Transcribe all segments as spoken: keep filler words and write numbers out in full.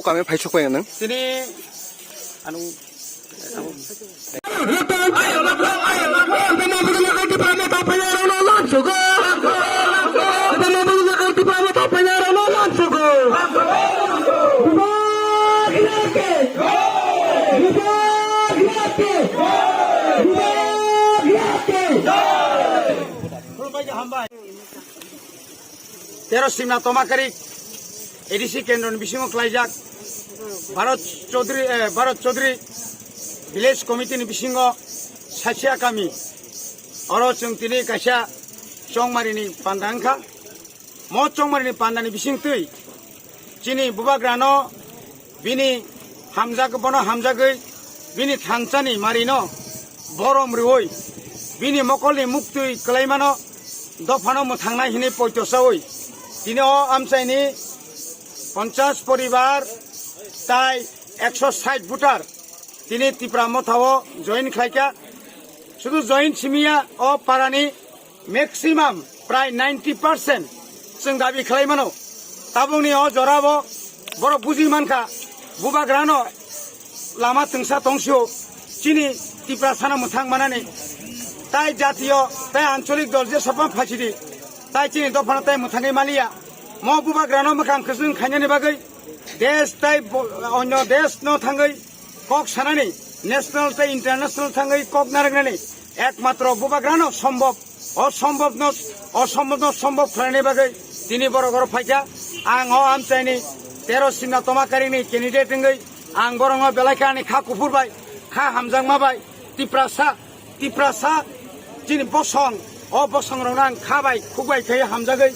Kami phai sok phai nang. Tini anu Tero Simna Tomakarik A D C kendroni bisingo klaijak Bharat Chaudhary, eh, Bharat Chaudhary Village Committee ni bisingo Sasia kami. Oro chwng tini kaisa chongmarini panda wngkha. Mo chongmarini pandani bisingtwi chini bubagrano bini hamjak, bono hamjagwi bini thansani marino borom rwui bini mokolni muktwi kwlaimano dophano mwthangnai hwnwi poito chaui tini o amchaini ponchas poribar tai ekso sait voter tini Tipra Mothao join khlaikha. Sudu join simiya o parani maximum prai ninety percent chwng dabi khlai mano. Tabukni o jorabo borok buji mankha, bubagrano lama twngsa tongsio chini Tiprasano mwthang manani. Tai jatiyo, tai ancholik dol je sopan phachidi, tai chini dophano tai mwthangwi maliya. Mo bubagrano mwkhang kwchwng khainani bagwi desh tai bo-, onyo desh no thangwi kok sanani, national tei international thangwi kok narwknani ekmatro bubagrano sombhob, osombhobno, osombhobno sombhob khlainani bagwi tini borok oro phaikha. Ang o amchaini tero Simna Tomakarini candidate wngwi ang borokno belai khe ani kha kuphur bai, kha hamjakma bai, Tiprasa, Tiprasa chini bosong, o bosongrokno ang kha bai, khuk bai khe hamjagwi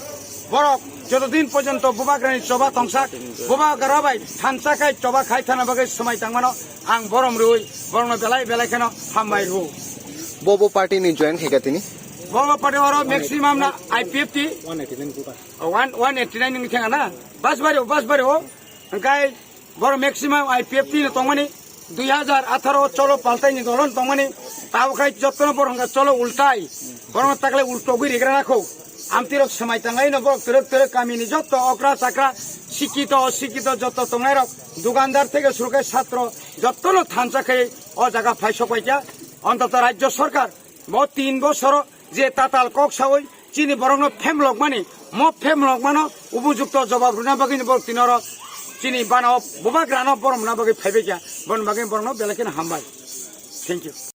borok joto din porjonto bubagrani choba tongsak, bubagra bai thansa khai choba khai thana bagwi swmai tangmano ang borom rwui borokno belai belai kheno hambai rwo. Bo bo party ni join khaika tini? Bo bo party oro maximum na I P F T. One eighty nine wngkha na? Bas bari o, bas bari o. Hwnkhe Borok maximum I P F T no tongmani, dui hazar atharo cholo paltai ni dolon tongmani, tabo khai jottono borok hwnka cholo ultai, borok taklai ultogwi rigra nakho. Amtwi rok swmai tanglai no borok twrwk twrwk kami ni jotto okra chakra, sikito osikito jotto tongnai rok, dukandar theke suru khai satro jottono thansa khai o jaga phai sok pai kha. Ontoto rajyo sorkar bo tin bosoro je tatal kok saui chini borokno phemlokmani, mo phemlokmano upojukto jobab rwna bagwi borok tini oro chini bana o bubagrano borom rwna bagwi phaibai kha, boni bagwi borokno belai kheno hambai. Thank you.